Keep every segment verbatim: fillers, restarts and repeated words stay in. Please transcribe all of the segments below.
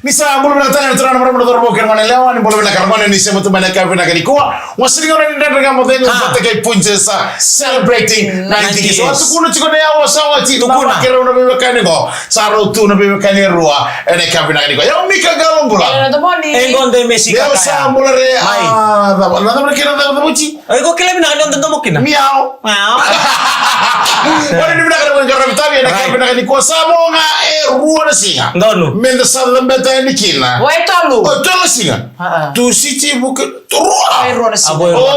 Ni sa bula vinaka tale na turaga, marama, na cauravou kei na goneyalewa, ni bula vinaka na gone ni sema tu mai na yakavi vinaka nikua. Wasea ni gauna ni Dredre Ga Mo Cegu vata kei Punjas, celebrating ninety years. Wa tukuna tiko na yawa sa oti, tukuna. Na vakerau na veiwekani qo. Sa rau tu na veiwekani e rua ena yakavi vinaka nikua. Yau Mika Qalobula. E, na tomoni. E qo de mesi. Yau sa bula re. Mai. A, cava, na cava na kena cava cava oti. Ai, ko kila vinaka ni o dodomo kina. Miau. Miau. Ora ni vinaka na kena qaravi tavi, ena kena vinaka nikua sa vo ga e rua na siga. Donu. Meda sa cabeta yani kina. Wa e tolu. O tolu na siga. A, a. Tusiti, Vukelulu, rua. E rua na siga. A, vo e rua.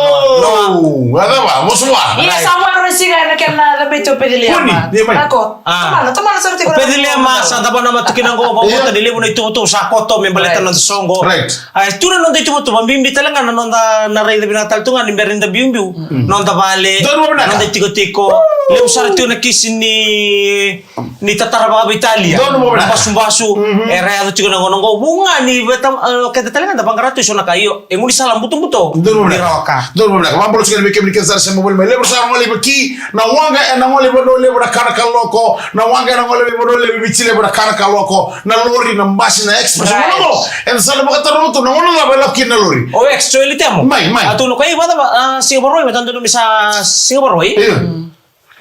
O, a cava, vosa vua. Ia sa vo e rua na siga ena kena cabeta o Peceliema. Kuni, ni mai. Nako. A. Tomana, tomana sara tiko na. O Peceliema, sa cava na matukina qo, qo, qo, ni levu na ituvatuva sa koto me baleta na noda soqo. Right. A, e tu na noda ituvatuva, bibi tale ga na noda na raica vinaka tale tu ga ni bera ni da biubiu. Mm. Noda vale, noda itikotiko. Levu sara tu na kisi ni, ni tatara vakaveitalia. Na basubasu, era yaco tiko na gauna qo. Vuqa ni veta, e, keda tale ga da vaqara tu e so na ka, io, e gaunisala butobuto. Ni rawa ka. Donu vinaka. Vakabula tiko yani vei kemuni kece sara sema voli mai. Levu sara gole i vaki, na waqa ena gole i Vanua Levu na ka na kaloko, na waqa ena gole i Vanua Levu i Viti Levu na ka na kaloko, na lori, na basi, na express. Right. Ena gauna qo, eda sa na vakataroga tu na gauna cava e lako kina na lori. O extra e Litemo. Mai, mai. A tukuna o koya, e, vacava, a, Siga Vakarauwai, me tadonu me sa Siga Vakarauwai. Io.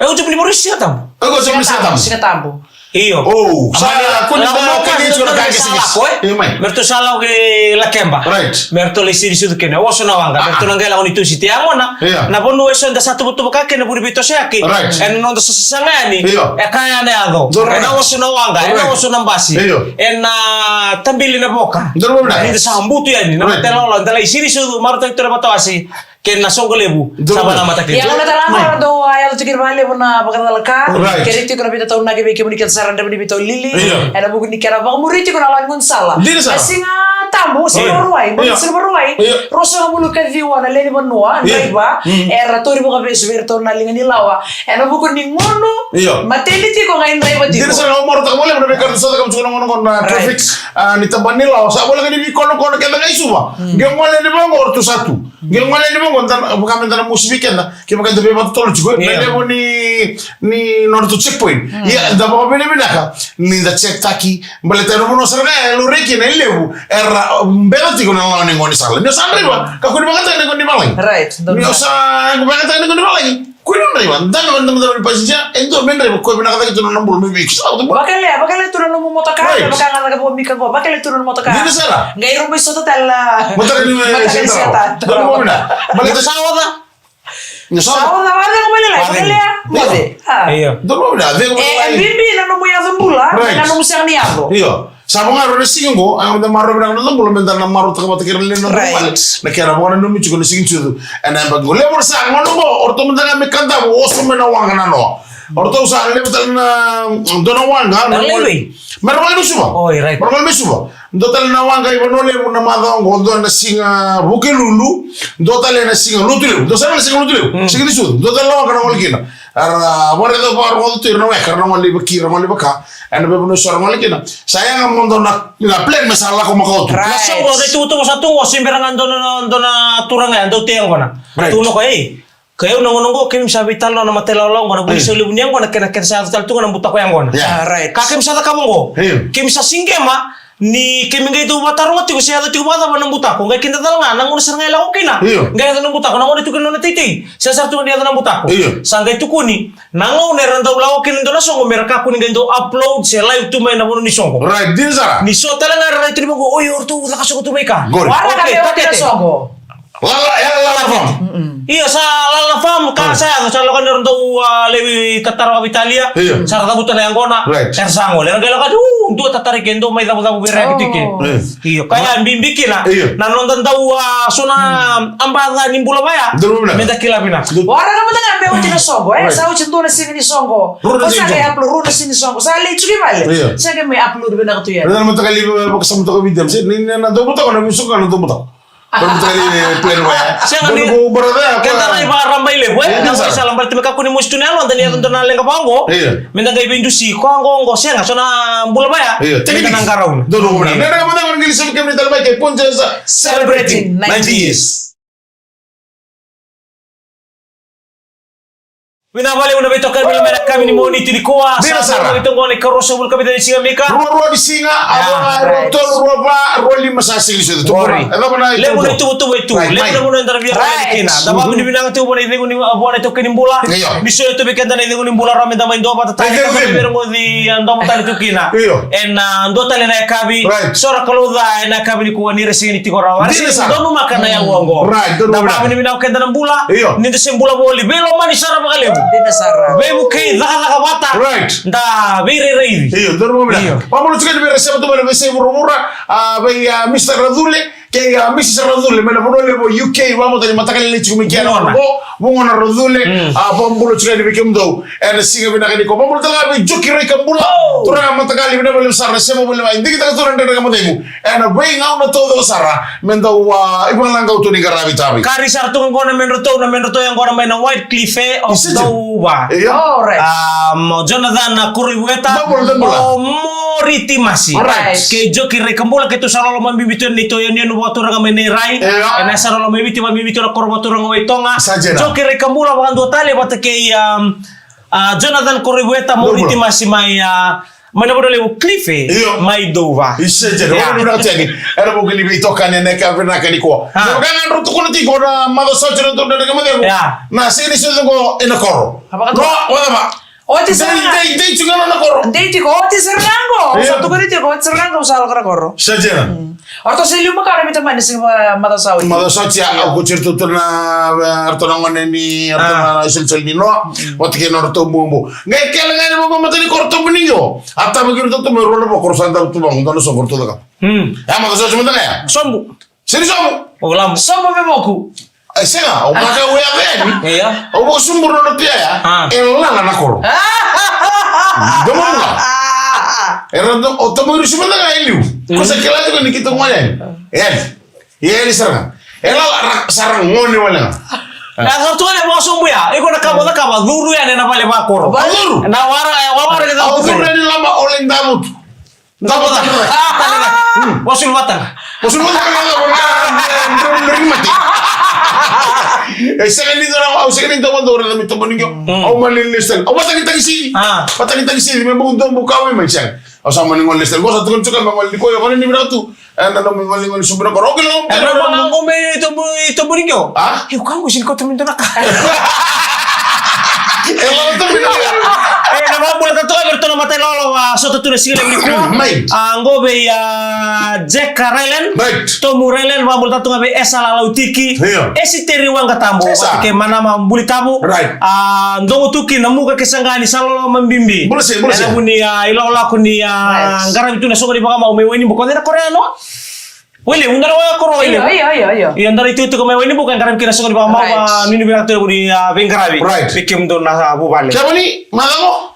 E, o Jubilee Vakarauwai Siga Tabu. E, o Jubilee Siga Tabu. Siga Tabu. Io. O, sa kua ni da kua ni tiko na ka kisikisi. Io, mai. Me ratou sa lako ki Lakeba. Right. Me ratou lai siri sucu kina. Oso na waqa. Me ratou na qai lako ni Tusiti. Yaqona. Io. Na vanua eso eda sa tuvatuva ka kina, vuni veitosoyaki. Right. Ena noda sa sasaga yani. Io. E kaya na yaco. Right. Ena oso na waqa. Ena oso na basi. Io. Ena tabili na voka. Ni da sa butu yani. Na matailalolao, da lai siri sucu, marautaki tu na vatawase. Kei na soqo levu, sa vanamata kina. Ia, gona tale ga, dou a yaco tiko kina vakalevu na vakacalaka. Right. Kerei tiko na veitataunaki vei kemuni kece sara, na draiva ni veitaulili. Io. Ena vuku ni kena vakamuri tiko na lawa ni gaunisala. Dina sara. Na Siga Tabu, Siga Vakarauwai, Siga Vakarauwai. Io. Ruasagavulu ka ciwa na lewe ni vanua, draiva, era tauri vakavesu vei iratou na liga ni lawa. Ena vuku ni gunu, mateni tiko qai draiva tiko. Dina sara, au marautaka vakalevu na veika sa cakava tiko na gauna qo na traffic, a, ni tabana ni lawa. Sa voleka ni veikonokona kece qai Suva. Qai gole yani vaqo, o ratou sa tu. Qai gole yani vaqo, da na, vaka me da na mosi vei keda, kevaka eda veivatatolo tiko, na levu ni, ni nodratou checkpoint. Ia, da vakavinavinaka ni da checktaki, baleta na vanua sara ga e laurai kina e levu era beca tiko na lawa ni gaunisala. Ni o sa draiva, kakua ni vakayagataka na qo ni valagi. Right. Ni o sa vakayagataka na qo ni valagi, kua ni draiva. Da na, da na, da na passenger, e dua me draiva, koya vinaka cake tu na nona bula me vei. Vakalea, vakalea tu na nomu motoka, right, me vaka ga caka vua Mika qo, vakalea tu na nomu motoka. Dina sara. Qai rau mai sota tale na mataka ni, mataka ni seta. Donu vinaka. Baleta sa oca. Sa oca, vacegu mai lailai, vakalea, moce. Io. Donu vinaka, cegu mai lailai. E bibi na nomu yaco bula, right, na nomu sega ni yaco. Io. Sa vo ga rua na siga qo, a, meda maroroya vinaka na noda bula, meda na marautaka vata kei ira na lewe ni noda vale. Right. Na kena vakananumi tiko na siga ni sucu. Ena yabaki qo. Levu era sa gona qo, o ratou mada ga me kadavu, oso mai na waqa nanoa. O ratou sa levu tale na, dua na waqa, na gole. Me ra gole mai Suva. Oi, right. Me ra gole mai Suva. Dua tale na waqa i Vanua Levu na macawa qo, dua na siga Vukelulu, dua tale na siga Lotulevu. Dua sara na siga Lotulevu. Mm. Siga ni sucu. Dua tale na waqa na gole kina. Era, vaka era dau vakarogoca tu ira na weka, era na gole i vaki, era gole i vaka. Ena veivanua eso era gole kina. Sa yaga mo dua na, na plan me sa lako makawa tu. Right. Na soqo, na ituvatuva sa tu qo, se bera ga dua na, dua na turaga ya dau tei yaqona. Right. Tukuna o koya, ei, kei au na gauna qo, keimami sa veitalanoa na matailalolao qo, na vuli sau levu ni yaqona, kei na, kei na sa yaco tale tu ga na butako yaqona. Yeah. Ah, right. Ka keimami sa cakava qo. Io. Keimami sa siqema, ni keimami qai dau vakataroga tiko se yaco tiko vakacava na butako, qai kidacala ga na gauna sara ga e lako kina. Io. Qai yaco na butako, na gauna e tu kina na nona teitei, se sara tu ga ni yaco na butako. Io. Sa qai tukuni na gauna era dau lako kina e dua na soqo, me ra kakua ni qai dau upload se live tu mai na vanua ni soqo. Right, dina sara. Ni so tale ga era rai tu ni vaqo, oi, o ratou caka soqo tu mai ka. Qori. Okay, waraka me oti na soqo. Lala, e lala na farm. Mm-mm. Io, sa lala na farm, ka sa yaco, sa lako ni ra dau, a, lewe i tatara vakaveitalia. Io. Sa ra cavuta na yaqona. Right. Era sa gole. Era qai lako, u, dua tatara ke, dua mai cavucavu vei ira yake tiko. Oh. Io. Io, ka ya bibi kina. Io. Na noda dau, a, so na abaca ni bula vaya. Dua na bula. Meda kila vinaka. Waraka mada ga me oti na soqo, e? Right. Sa oti dua na siga ni soqo. Rua na siga ni soqo. Sa qai upload, rua na siga ni soqo. Sa lai tsuki vale. Io. Sa qai mai upload vinaka tu ya. Rua na mataka live, e, vakasamataka video. Se, ni, ni, na dau butako, na visuka, na dau butako. Sega ni, keda rai vakaraba i levu, e? Io, na sa. Baleta me kakua ni mosi tu na yaloda ni yaco dua na leqa vaqo. Io. Meda qai veidusi, koya qo, qo, sega, so na bula vaya. Io, meda na qarauna. Donu vinaka. Io. Celebrating ninety years. Vinaka vakalevu na veitokoni mai na yakavi ni Moniti nikua. Dina sara. Sa na veitokoni ka ruasagavulu ka vitu ni siga, Mika. Rua rua ni siga, a, rua, rua tolu, rua va, rua lima sa sili sili. Worry. E cava na levu na ituvatuva e tu. Right, levu na vanua eda na via rai kina. Da vakavinavinaka tiko vua na icegu ni, vua na itaukei ni bula. Io. Ni solia tu vei keda na icegu ni bula, rawa meda mai duavata tale, ka mai veirogoci, a, domo tale tu kina. Io. Ena dua tale na yakavi. Right. So ra kalouca ena yakavi nikua ni ra sega ni tiko rawa. Dina sara. Donumaka na yau oqo. Right, donumaka. Da vakavinavinaka keda na bula. Io. Ni da se bula voli, veilomani sara vakalevu. Dina sara. Veivukei, cakacaka vata. Right. Da veirairaici. Io, donumaka. Io. Vabula tiko ni vei ira sema tu mai na veiyasai vuravura, a, vei, a, Mister Racule, kei, a, Missus Racule, mai na vanua levu o U K, vabula ni mataka lailai tiko mai kea na vugona. Vugona. Vugona Racule, mm, a, vabula tiko ni vei kemudou. Ena siga vinaka nikua. Vabula tale ga vei Joki Raikabula. Oh. Turaga mataqali, vinaka vakalevu sara, sema voli mai. Digitaka tu na Dredre Ga Mo Cegu. Ena veigauna taucoko sara, me dau, a, ivakalagau tu ni qaravi tavi. Kari sara tu qo na medratou, na medratou yaqona mai na Whitecliff, e, o Isa. Dauva. Io. All right. A, mo Jonathan, a, Koroivueta. Double, double. Mo Moriti Masi. All right. Kei Joki Raikabula, keitou sa loloma bibi tu ena neitou yanuyanu vakaturaga mai Nairai. Io. Ena sa loloma i Viti, mai Viti na koro vakaturaga o Waitoga. Sa dina. Joki Raikabula vakadua tale vata kei, um, a, Jonathan Koroivueta, Moriti Masi mai, a, mai na vanua levu Cliff, e, io, mai Douva. Isa, jere, io, wana vinaka teni. Era vuki ni veitokani ena yakavi vinaka nikua. A. Na vaka ga drau tukuna tiko na macawa sa oti na tou Dredre Ga Mo Cegu. Io. Na sega ni sucu qo ena koro. A vaka tu. No, wala ma. Oti sara ga. Dei, dei, dei tiko na koro. Dei tiko, oti sara ga qo. Io. Sa tukuni tiko, oti sara ga qo, sa lako na koro. Sa jere. Mm. O ratou se liu makawa na veitamani siga macawa sa oti. Macawa sa oti, a, au kauti iratou tu na, e, ratou na gone ni, ratou na isolisoli ni noa. Mm. Vata kei na nodratou bubu. Qai kele ga ni vaqo mata ni koro Tobo ni Qio. A tavaki iratou tu mai rua na voko, sa dau tu vaqo, dua na soqo ratou cakava. Mm. Ya macawa sa oti mada ga ya. Sobu. Sega ni sobu. O lamu. Sobu me moku. E sega, au maka au ya veni. Ia. Au vakasobu na nodratou yaya. A. E lala na koro. Domo mua. Era do, o tamo irusi mada ga e liu. Ko sa kila tiko ni keitou gone yani. E yani. E yani sara ga. E lala ra-, sara gone wale ga. E a sa tu yani vakasobu ya. Iko na ka mo cakava, curu yani ena vale vakoro. Au curu. Na wara, e wawara ke curu. Au curu yani lama o lai davutu. Davutu. Davutu. Wasulu vata. Wasulu vata. Wasulu vata. E sega ni dua, au sega ni dua vata ora na mai Tobo ni Qio. Mm. Au mani lista. Au vata ki takisi. A. Vata ki takisi, me bau dua bau kawa mai sega. Au sa mani gole lista. Au sa tukuna tiko me gole ni koya, gole ni vinaka tu. E na nomu gole, gole sobu na koro. Au kila. E na nomu gole i Tobo, i Tobo ni Qio. A? E, au kaya qo sega ni kauta mai dua na ka. E lala tu mai na. E, na vakabula tale tu ga vei iratou na mata ni lolo, a, sota tu na siga levu nikua. Right. A, qo vei, a, Jack Ryland. Right. Tomu Ryland, vakabula tale tu ga vei Esa Lalautiki. Io. Esiteri Waqatabu. Esa. Vata kei Manama Bulitavu. Right. A, dogo tu kina Muka kei Saqani, sa loloma bibi. Bula se, bula se. E na vuni, a, ilakolako ni, a, right, qaravi tu na soqo ni vakamau mai Wainibuka. O cei na koro ya, no? Wailevu, dua na koro Wailevu. Io, io, io, io. Io, dua na itikotiko mai Wainibuka e qaravi kina na soqo ni vakamau, right, a, nuinui vinaka tu na vuni, a, veiqaravi. Right. Vei kemudou na, a, vuvale. Kemuni, macala qo?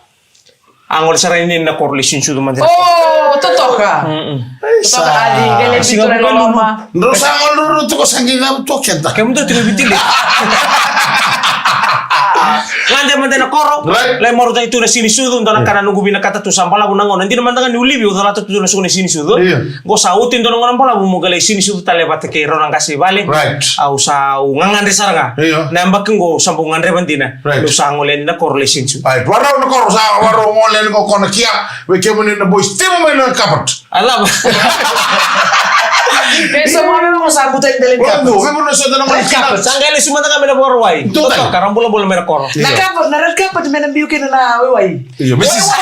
A gole sara yani na koro, lai sucusucu mada. O, totoka. Mm-mm. Totoka, a, qai lai vitu na loloma. Drau sa gole ruru tu ko sa qai cavutu o keda. Kemudou tiko e Viti. Gade mada na koro. Right. Lai marautaki tu na siga ni sucu, dua na ka na noqu vinakata tu sa balavu na gauna. Dina mada ga niu livi, au calata tu na soqo ni siga ni sucu. Io. Qo sa oti dua na gauna balavu mo qai lai siga ni sucu tale vata kei rau na qase i vale. Right. Au sa, au gagadre sara ga. Io. Na yabaki qo au sa bau gadreva dina. Right. Niu sa gole yani na koro lai siga ni sucu. Right. Varau na koro sa, varau gole yani qo ko na kia. Vei kemuni na boys. Timu mai na cupboard. I love. Pe so mo me mo sa kuta ni dele ni cupboard. Vei mo na so dana mo ni cupboard. Sa qai lesu mada ga mai na Vakarauwai. Totoka, ra bulabula mai na koro. Na cupboard, na red cupboard me na biu kina na waiwai. Io, me sisi.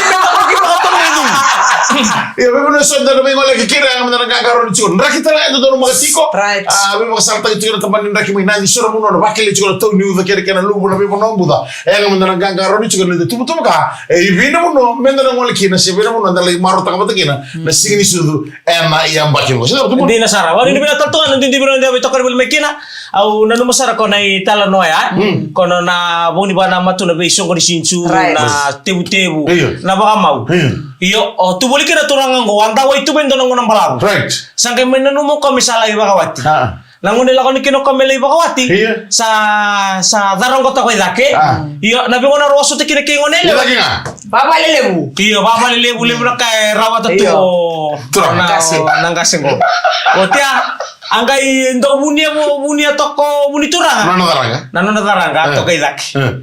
Io, me vuna so da na veigoleki kina, yaga mada na qaqarauni tiko. Draki tale ga e dodonu maka tiko. Right. A, veivakasalataki tiko na tabana ni draki mai Nadi, so na vanua na vakele tiko na tau ni uca kei na kena luvu na veivanua buca. Yaga mada na qaqarauni tiko na da tuvatuvaka. E, i vei na vanua meda na gole kina, se vei na vanua da lai marautaka vata kina na siga ni sucu ena yabaki oqo. Dina sara. Au nuinui vinaka tale tu ga na duidui vei na veitokoni voli mai kina. Au nanuma sara ko na italanoa ya. Mm. Ko na nona vuni vua na matua na veisoqo ni siga ni sucu, right, na tevutevu, io, na vakamau. Io. Io, o tu voli kina na turaga oqo, a dau wai tu mai dua na gauna balavu. Right. Sa qai mai nanuma o koya me sa lai vakawati. A. Na gauna e lako yani kina o koya me lai vakawati. Io. Sa, sa cara oqo toka i cake. A. Io, na veigauna rau a sota kina kei gone yalewa. Vavalelevu. Io, vavalelevu, levu na ka e rawata tu, io, o turaga, na qase, na qase qo. Oti ya, a qai dau vunia, vunia toka o vunituraga. Na nona caraga. Na nona caraga, e, toka i cake. E.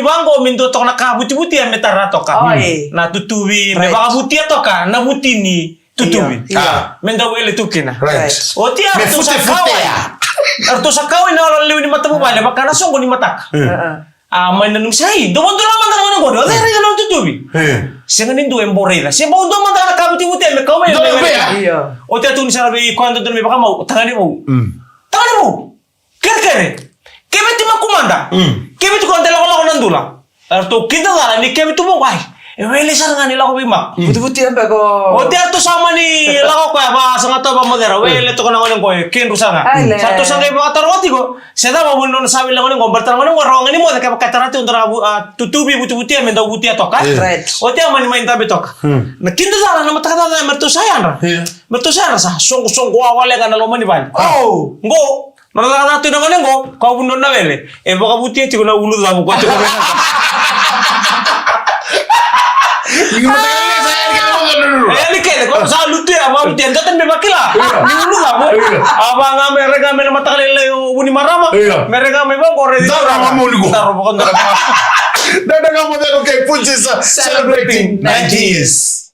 ni vaqo me dua toka na ka vutivutia me tara toka. Oi. Na tutuvi, me vakavutia toka na vuti ni tutuvi. Io, io. Ah. Me dau wele tu kina. Right. Oti ya, me ratou sa futefutea. Kawa. Ratou sa kawa ina lewe ni matavuvale, vaka na soqo ni mataka. Mm. Ah, ah. A, mai nanumi sa, "Ei, dou vakadua mada na gone qori, o cei raica na nona tutuvi?" E. Sega ni dua e bau raica. Se bau dua mada na ka vutivutia me kau mai, me kau mai. Io. Oti a tukuni sara vei koya dodonu me vakamau, tagane vou. Mm. Tagane vou. Kerekere. Keveti maku mada. Mm. Keveti ko de lakolako na dula. Eratou kidacala ni keveti vou, ai. E wele sara ga ni lako vei maku. Mm. Vutivutia beka. Oti a ratou sa mani lako koya, va sa ga toka vamocera. Wele toka na gone qo, e kedru sara ga. Ai, le. Sa ratou sa qai vakataroga tiko. Se cava mo ni nona sa wele na gone qo, baleta na gone qo rawa ga ni moce kevaka e tara tiko dua na vu-, a, tutuvi vutivutia me dau vutia toka. E. Right. Oti a mani mai dabe toka. Hmm. Na kidacala na mataka caca me ratou sa yadra. Ia. Me ratou sa yadra sa soqosoqo wale ga na loma ni vale. Ah. Oh. Qo, nona cakacaka tu na gone qo, ka vunau na wele. E vakavutia tiko na ulucavu ko tiko vei. Ni mataka ni sa yali kece mo donu. E yali kece, ko sa lutu ya, vakavutia, data me vakila. Io. Ni ulucavu. Io. A va ga me rega me na mataka lailai o vu ni marama. Io. Me rega me vaqo, rega. Dara ma mo ni ko. Dara ma mo ni ko. Dara ga mo dara, okay, Punjas, uh, celebrating ninety years.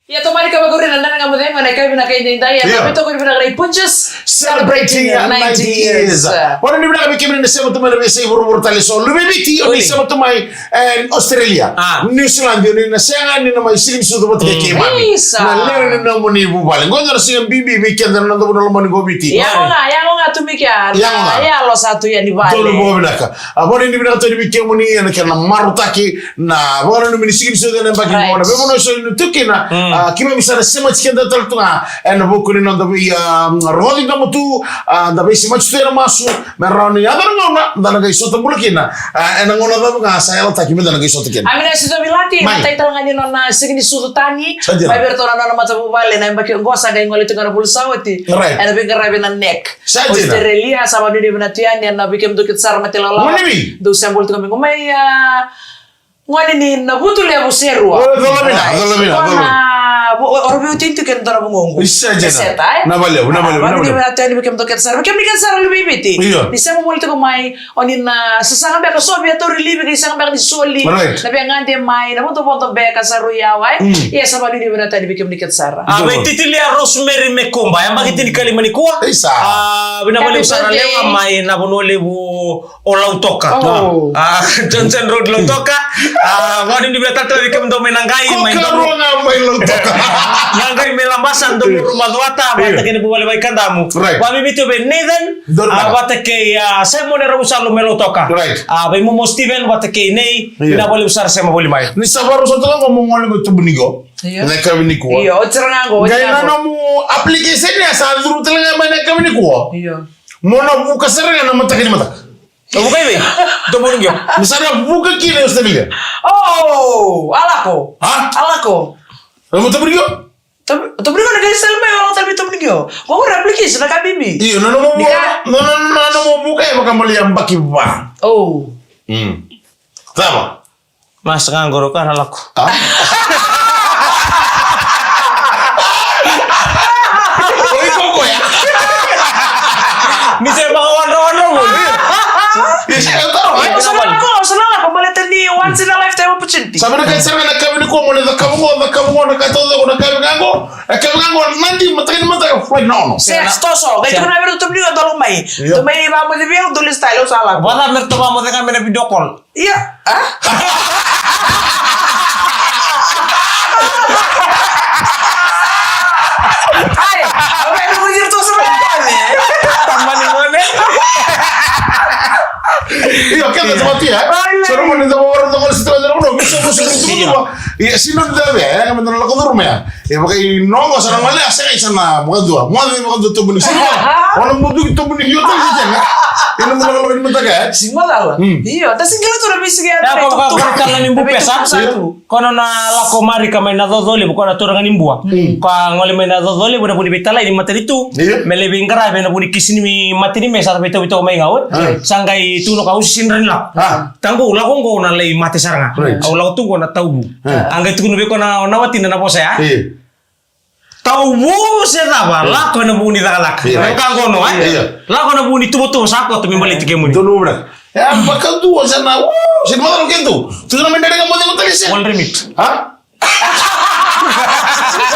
Ia, tomani ka vakuri na dana ga mo cei, mo na kavi na kai ni dai, ia, io, na vito kuri vinaka na i Punjas. Celebrating ninety years. Ora ni vinaka vei kemuni na sema tu mai na veiyasai vuravura tale so. Luve i Viti, o ni sema tu mai, e, Australia. Ah. New Zealand, o ni na sega ni na mai sili ni sucu vata kei keimami. Isa. Na lewe ni nomuni vuvale. Qo na siga bibi vei keda na noda vanua lomani qo Viti. Ia, qo ga, ia, qo ga tu mai kea. Ia, qo ga. Ia, lo sa tu ia ni vale. Donu mo vinaka. A, vakanuinui vinaka tu yani vei kemuni, ena kena marautaki, na vakananumi ni siga ni sucu ena yabaki qo, na veivanua eso ni tu kina, a, keimami sa na semati keda tale tu ga ena vuku ni noda vei, a, rogoci domo tu, a, da veisemati tu ena masu, me rawa ni yaco na gauna, da na qai sota bula kina, a, ena gauna cava ga sa yalataki me da na qai sota kina. Amina Sisovilati, na tai tale ga ni nona siga ni sucu tani, mai vei iratou na nona matavuvale, na yabaki qo sa qai gole tu ga na vula sa oti. Right. Ena veiqaravi na neck. Sa dina. Australia, sa vakanuinui vinaka tu yani, ena vei kemudou kece sara mate lawalawa. Dou se bula tiko mai qo mai, a, gone ni Navutulevu Serua. O, cola vina, cola vina, cola vina. Vo-, o, o, veiwatini tu kei na dua na vugoqu. Isa dina. Seta, e? Na valevu, na valevu, na valevu. Vakanuinui vinaka tu yani vei kemudou kece sara. Vei kemuni kece sara luve i Viti. Io. Ni se bula tiko mai, o ni na sasaga beka so via tauri livi, ni sasaga beka ni soli. Right. Na via gade mai, na vodovodo beka sa rui yawa, e? Mm. Ia sa vakanuinui vinaka tu yani vei kemuni kece sara. A, vei Titilia Rosemary Mekuba, yabaki tinikalima nikua. Isa. A, vinaka vakalevu sara lewa mai na vanua levu o Lautoka. Oh. A, Johnson Road Lautoka. A, vakanuinui vinaka tale vei kemudou mai Naqai, mai Donu. Kokarua ga mai Lautoka. Naqai mai Labasa, Donu, Ruma, Cuata, vata kei na vuvale Vaikadamu. Right. Vaviviti o vei Nathan, a, vata kei, a, Simon Ravusalu mai Lautoka. Right. A, vei Momo Steven, vata kei Nei, vinaka vakalevu sara sema voli mai. Ni sa vakarau sota ga mo gole mai Tobuniqo. Io. Na yakavi nikua. Io, oti sara ga qo, oti sara ga qo. Qai na nomu application ya sa curu tale ga mai na yakavi nikua. Io. Mo na vuka sara ga na mataka ni mataka. O vuka i vei? Tobuniqo. Mo sa na vuka kina i Australia. Oh, a lako. Ha? A lako. Na mo Tobuniqo? Tob-, Tobuniqo na kai sel mai, o lako tale mai Tobuniqo. Qo qori application na ka bibi. Io, na nomu, na, na, na nomu vuka e vakamali yabaki va. Oh. Mm. Cava? Mas ga qori ka na lako. A? O iko koya. Ni se vakawadrawada mo. Ni se taro. Io, o sa na lako, o sa na lako, baleta ni once in a lifetime opportunity. Sa vei na kai sara na kavi ni ko mo ni cakava qo, cakava qo, na kai taucoko na kavi ga qo. Na kavi ga qo, nadi, mataka ni mataka, flight na ono. Sex, toso, qai tukuna vei iratou Tobuniqo dou lako mai. Io. Dou mai vamoce vei au, dou lesu tale, au sa lako. Vata me ratou vamoce ga mai na video call. Ia, a? Ai, o mai na vuli tu sa mai tale. Tamani mone. Io, keda sa mati, e? Ai, le. Sa mone sa mone sa mone sa mone sa mone sa mone. Ia, sino ni dave, e, me dana lako curu mai. E, vakainoqo sa na gole, a sega i sa na vakadua. Moce vakadua Tobuniqo. Sino, o na muduki Tobuniqo, io, tale sa sega. Ena mula kalo ni mataka, e? Singwa lala. Mm. Io, ta singila tu na misiki ya. Ya, ko, ko, ko, tala ni bu pesa. Ko na na lako Marika mai na Cocolevu, ko na turaga ni Bua. Mm. Ko a gole mai na Cocolevu, na vu ni veitalai ni matanitu. Io. Me lai veiqaravi, na vu ni kisi ni mate ni mesa, veitau, veitau mai ga, e? Ah. Sa qai tu na ka usi sidra ni lako. Ah. Taqu, lako qo na lai mate sara ga. Right. Au lako tu qo na tauvu. Ah. A qai tukuna vei koya na, na watina na vosa ya. Io. Tauvu se cava, io, lako ena vuku ni cakacaka. Io. Right. Ka qo no, e? Io. Lako ena vuku ni tuvatuva sa koto me baleti kemuni. Donu bra. E, vakadua sa na, wo, se ni macala keitou. Tu na me dere ga mo cegu tale se. One remit. Ha?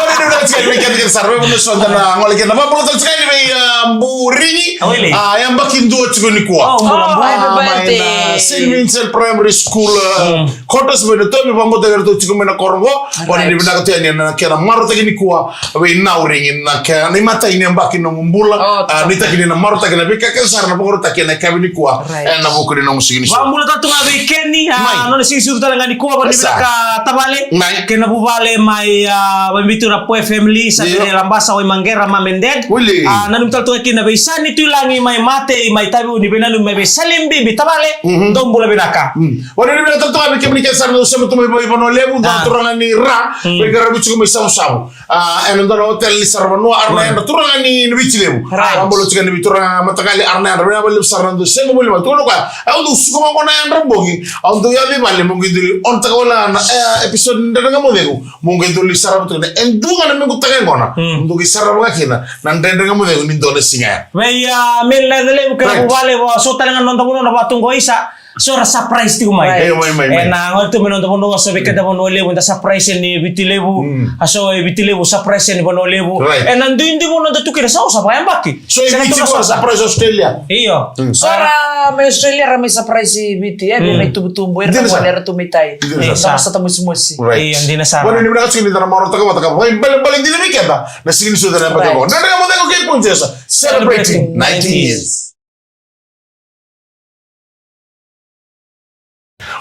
Ori ni bra tsikeri, me kete kete sara, me vunu so da na gole kete. Vakabula tale tsikeri, me, ah, Burigi. Awele. Ah, yabaki dua tiko nikua. Oh, bula, bula. Ah, happy birthday. Mai na Saint Vincent Primary School, ah, mm, quarters mai na Tomi, vakabauta vei iratou tiko mai na koro qo. Right. Oni ni vinaka tu yani na kena marautaki nikua, vei Naurigi na kena imatai ni yabaki nomu bula. Oh, ah, nuitaki ni na marautaki na veika kece sara na vakarautaki ena yakavi nikua. Right. Ena vuku ni nomu siga ni sucu. Vakabula tale tu ga vei Keni, ah, mai, nona siga ni sucu tale ga nikua, vakanuinui vinaka tavale. Mai. Kei na vuvale mai, ah, mai Viti na Poe family, sa, io, Tere Labasa, Waimaqera, mom and dad. Wili. Ah, nanumi tale tu ga kina vei Sani Tuilagi mai Matei, mai Taveuni, veinanumi mai vei Salim Bibi, tavale. Mhm. Dou bula vinaka. Mm. Ori ni vinaka tale tu ga vei kemuni kece sara na dau sema tu mai Vanua Levu, dua na, ah, turaga ni Ra, mm, veiqaravi tiko mai Savusavu. Ah, ena dua na hotel ni saravanua, ara na, mm, yadra, turaga ni, ni Viti Levu. Right. Vakabula tiko yani vei turaga mataqali, ara na yadra, vinaka vakalevu sara na dau sema voli mai. Tukuna o koya, au dau suka vaqo na yadra bogi, au dau yaco i vale, mo qai dau lai on taka wale ga na, eh, episode ni Dredre Ga Mo Cegu, mo qai dau lai sarava tu kina. E dua ga na mequ taka yaqona, mm, dau qai sarava ga kina na Dredre Ga Mo Cegu ni dua na siga ya. Vei, ah, Meli Nacalevu kei na, right, vuvale, va, so tale ga na noda vanua na vatu qo isa. So ra surprise tiko mai. Right. Io, mai, mai, mai. Ena gole tu mai na noda vanua, so vei keda Vanua Levu, da surprise yani Viti Levu. Mm. A so e Viti Levu, surprise yani Vanua Levu. Right. Ena duidui vanua da tu kina, sa, sa vakayabaki. So e Viti qo, sa, surprise Australia. Io. Mm. So ra mai Australia, ra mai surprise i Viti, e, vei, mm, itubutubu, era, dina sara, era tu mai tai. Dina sara. Sa, sa ta mosimosi. Right. Io, dina sara. Vanua ni vinaka tiko ni da na marautaka vata ka vakaibalebale dina vei keda na siga ni sucu ena yabaki qo. Right. Dredre Ga Mo Cegu kei Punjas, celebrating ninety years.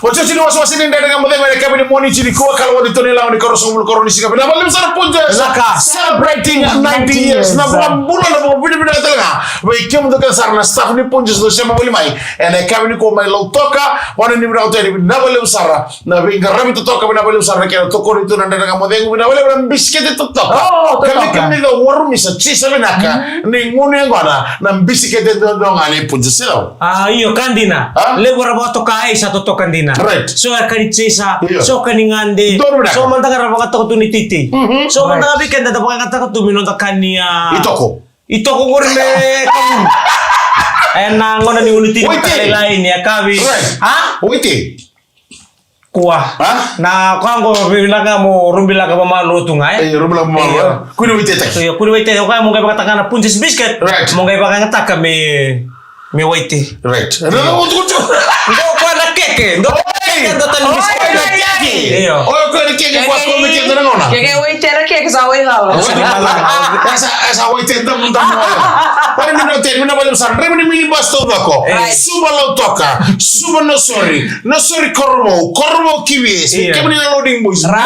Otioti ni wasewase ni Dredre Ga Mo Cegu ena yakavi ni Moniti nikua, ka lako ni toni lawa ni karua sagavulu karua ni siga. Vinaka vakalevu sara Punjas. Laka. Celebrating ninety years. Na vakabula, na vakavinavinaka tale ga vei kemudou kece sara na staff ni Punjas dou sema voli mai ena yakavi nikua mai Lautoka. Vanua ni vinaka tu yani, vinaka vakalevu sara na veiqaravi totoka, vinaka vakalevu sara na kena tokoni tu na Dredre Ga Mo Cegu, vinaka vakalevu na bisikete totoka. Oh, totoka. Ka vei kemuni cau warumisa, jisa vinaka, mm, ni gunu yaqona na bisikete duadua ga ni Punjas. Ah, io, ka dina. Ah? Levu era vakatoka, e, sa totoka dina. Right. So era kani jisa, io, so kani gade. Donu vinaka. So mada ga ra vakatoka tu ni titi. Mhm. So mada ga, right, vei keda da vakayagataka tu me noda kani, ah, itoko. Itoko qori me kavu. Ena gauna ni ulu tini. Waite. Lailai ni yakavi. Right. Ha? Waite. Kua. Ha? Na koya qo vinaka mo rubilaka vakamalua tu ga, e? E, rubilaka vakamalua. Io. Kua ni waititaki. Io, kua ni waititaki. O koya mo qai vakayagataka na Punjas biscuit. Right. Mo qai vakayagataka me, me waite. Right. Io. Dou koya na keke. Dou koya na keke. Oi. Dou tani biscuit. Oi, na keke. Io. Oi, koya na keke, koya, koya na keke, na gauna. Keke waite na keke, sa waicala. Sa waicala. Esa, esa waite, damu, damu. Koya ni na teni, na vale sa, remi ni minibus taucoko. Right. Suva Lautoka, Suva Nausori, Nausori Koromou, Koromou K V S, io, kemuni na loading boys, right,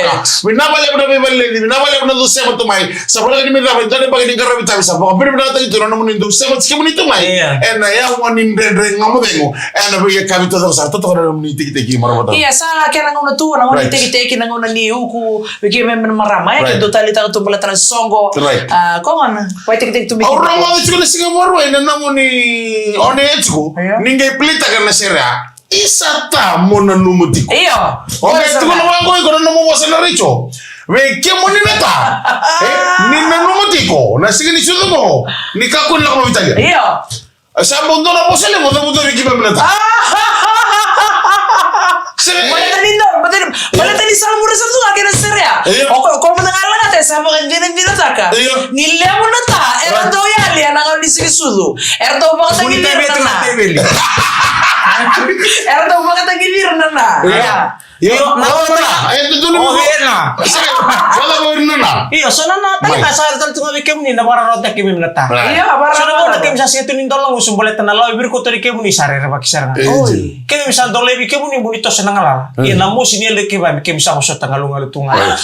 Lautoka. Vinaka vakalevu na veivalenici, vinaka vakalevu na dou sema tu mai. Sa voleka ni mai cava, e dua na yabaki ni qaravi tavi, sa vakavinavinakataki tu na nomuni dou sema tiko kemuni tu mai. Io. Ena yawa ni Dredre Ga Mo Cegu, ena veiyakavi taucoko, sa totoka na nomuni tekiteki, marama. Ia, sa kena gauna tu, na gauna ni, right, tekiteki, na gauna ni uku, vei keimami na marama, e, right, ke dou taleitaka tu baleta na soqo. Right. A, ko gona, vaitekiteki tu mai. Au rogoca tiko na siga Vakarauwai na nomuni, o ni e tiko, io, ni qai play-taka na sere ya. Isa ta mo nanuma tiko. Io. O qai tiko na vaqo iko na nomu vosa na retio. Vei kemuni na ta. E, ni nanuma tiko na siga ni sucu qo, ni kakua ni lako mai Vitalia. Io. Sa bau dua na vosa levu, sa bau dua vei keimami na ta. Sega. Baleta ni dua, baleta ni, baleta ni sa vura sa tu ga kei na sere ya. Io. O ko, ko mada ga lagata e sa vakadinadinataka. Io. Ni levu na ta era dau yali ena gauna ni siga ni sucu. Era dau vakatagilira na na. Era dau vakatagilira na na. Io. Ia. Io, na, na, na, na, e, tu, tu, tu, o, tu. Ena. Sega, wala ko ina na. Io, so na, na, tale ka sa tale tu ga vei kemuni na vakararawataki keimami na ta. Right. Io, so na, na, na, kemuni sa sega tu ni dau lagusu baleta na lawa e virikotori kemuni sa rerevaki sara ga. E, oi. Kemuni sa dau laivi kemuni mo ni toso na galala. Mm. Ia na mosi ni yalo e keimami, kemuni sa vosota galugalu tu ga. Right.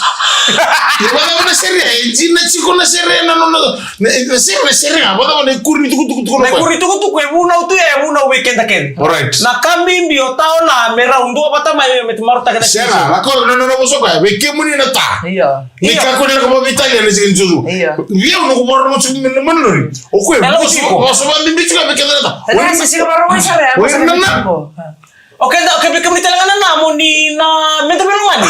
Io, wala ko na sere, e, jina tiko na sere na, na, na, Na, na sere, na sere ga, vata na ikuri ni tukutuku, tuku na, na ikuri ni tukutuku, e vunau tu, e vunau vei keda kece. Alright. Na ka bibi o ta o na me rau dua vata mai, me te marautaka na sere. Sega, na ko, na, na, na vosa ko ya, vei kemuni na ta. Io. Ni ka ko ni na ka vavitalia na sere ni susu. Io. Vei au na ko marautaka na sere ni manori. O koya, vosa, vosa va bibi tiko vei keda na ta. Oi, na, oi, na, na. O keda, o keda, kemuni tale ga na namo ni na meda veiwekani.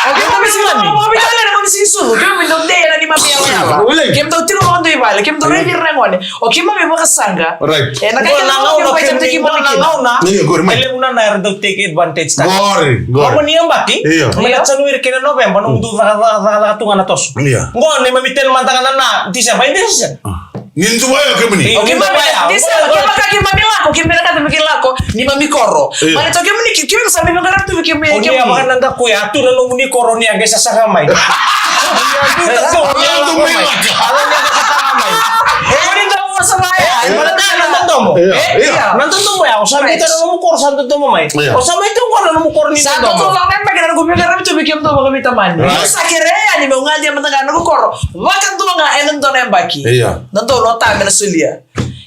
O keda veiwekani. O keda veiwekani na moni sigi sucu. Kemuni dau dei ena neimami yalayalayala. Wele. Kemuni dau tiko vakadua i vale. Kemuni dau raici ira na gone. O keimami vakasaqa. Right. E na ka keda na gauna, kemuni dau tiko kemuni na gauna. Ni qori mai. E levu na na era dau take advantage ta. Qori, qori. Oqo ni yabaki. Io. Mai na January kei na November, nomu dau caka, caka, caka, caka tu ga na toso. Io. Qo neimami ten mada ga na na December, i December. Ni dua ya kemuni. Ni dua ya. Ni sa, kevaka keimami lako, keimami lako, keimami lako, neimami koro. Io. Baleta kemuni, ke-, keimami sa mai vaqara tu vei kemuni, o ni kemuni. Ia vaka na daku ya, tu na nomuni koro ni a qai sasaga mai. Ni a tu na koro ni a lako mai. Ala ni a qai sasaga mai. E, o ni dau vosa vaya. E, baleta na dodomo. Io. E, io. Na dodomo ya, o sa mai tu na nomu koro sa dodomo mai. Io. O sa mai tu qo na nomu koro ni dodomo. Sa dodomo mai, mai kena noqu veiqaravi tu vei kemudou vakaveitamani. Right. Au sa kerea yani meu gade mada ga na noqu koro. Vakadua ga ena dua na yabaki. Io. Na dua na ta me na solia.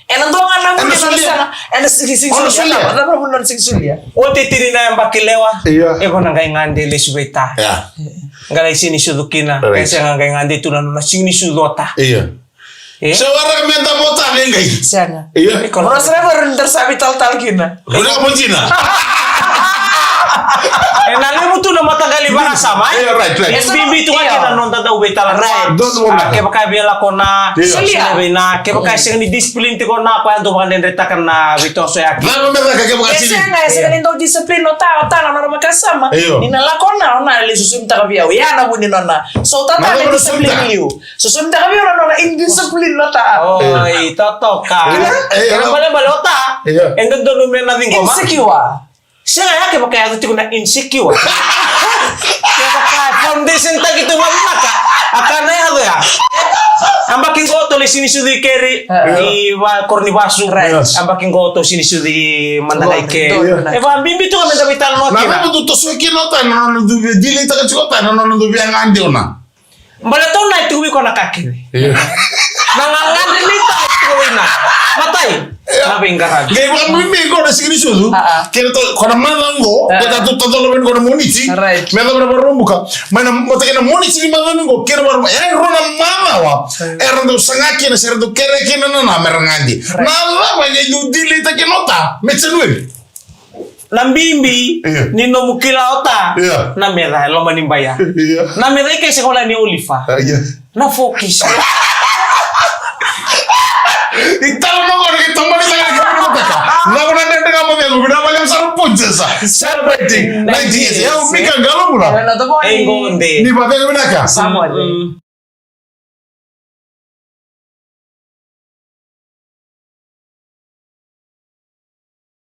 Ena dua ga na vuli na solia. Ena sigi, sigi, solia. Ena vuli na sigi solia. O te tini na yabaki lewa. Io. E ko na qai gade lesu vei ta. Ia. Qai lai sigi ni sucu kina. Right. Qai sega qai gade tu na nona sigi ni sucu o ta. Io. E? Sa waraka me da mo ta me qai. Sega. Io. Iko na. Ora sa vei ora ni da sa veitalatala kina. Ora mo jina. E na levu tu na mataqali vakasama, e? Io, right, right. E bibi tu ga kina na noda dau veitalatala. Right. Donu mo. A, kevaka e via lako na. Io. Solia. Solia vei na, kevaka e sega ni discipline tiko na, koya dau vakadredretaka na veitosoyaki. Cava me caka kevaka e sega, e sega ni dau discipline o ta, o ta na nona vakasama. Io. Ni na lako na, o na lesu sosomitaka vei au. Ia na vu ni nona. So, o ta ta na discipline liu. Sosomitaka vei au na nona indiscipline na ta. Oi, totoka. Io. Kena balebale o ta. Io. E dodonu me na ciqoma. Insecure. Sega ya kevaka e yaco tiko na insecure. Kevaka e foundation taki tu vavinaka. A ka na yaco ya. Yabaki qo tou lai sigi ni sucu i keri. Io. I va-, koro ni vasu. Right. Yabaki qo tou sigi ni sucu i mada ga i ke. Io. E vabibi tu ga me da veitalanoa kina. Na cava tu toso kina o ta na nona dau via delay taka tiko o ta na nona dau via gade o na. Baleta o na e tiko vei koya na ka kece. Io. Na gagadre ni ta e tiko vei na. Matai. Io. Na veiqaravi. Qai vakabibi qo na sigi ni sucu. A, a. Kena to, ko na macawa qo, a, kena tu totolo vei qo na Moniti. Right. Me yacova na Vakaraubuka. Mai na, vata kei na Moniti ni macawa qo, kei na Vakaraubuka. E rua na macawa. Right. Era dau saga kina, se ra dau kerea kina na, na me ra gade. Right. Na cava e dau delay taki na o ta me January. Na bibi, io, ni nomu kila o ta, io, na meca e loma ni baia. Io. Na meca i ke se kola ni olifa. A, io. Na fokisi. I tala na gona ke tamani tala ke mani mataka. Na gona dede ga mo via gubina vale sa punjesa. Celebrating ninety years. Io, mika galo mula. E na tobo. E qo de. Ni vavega vinaka. Samoa de. Mm.